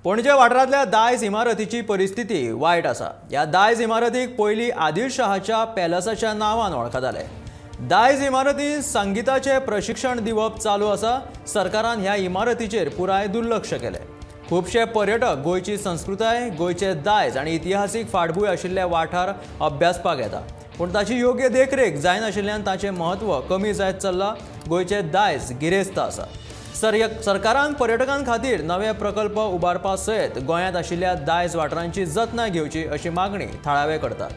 पणजे वाठारांतल्या दायज इमारतीची परिस्थिती वायट आसा. ह्या दायज इमारतीक पयलीं आदिलशहाच्या पॅलसाच्या नांवान वळखताले. दायज इमारतींत संगीताचें प्रशिक्षण दिवप चालू आसा. सरकारान ह्या इमारतीचेर पुराय दुर्लक्ष केलें. खुबशे पर्यटक गोंयची संस्कृताय, गोंयचे दायज आनी इतिहासीक फाटभूंय आशिल्ले वाठार अभ्यासपाक येता, पूण ताची योग्य देखरेख जायनाशिल्ल्यान ताचें म्हत्व कमी जायत चल्लां. गोंयचें दायज गिरेस्त आसा. सरकारान पर्यटकां खातीर नवे प्रकल्प उबारपा सयत गोंयांत आशिल्ल्या दायज वाठारांची जतनाय घेवची अशी मागणी थळावे करतात.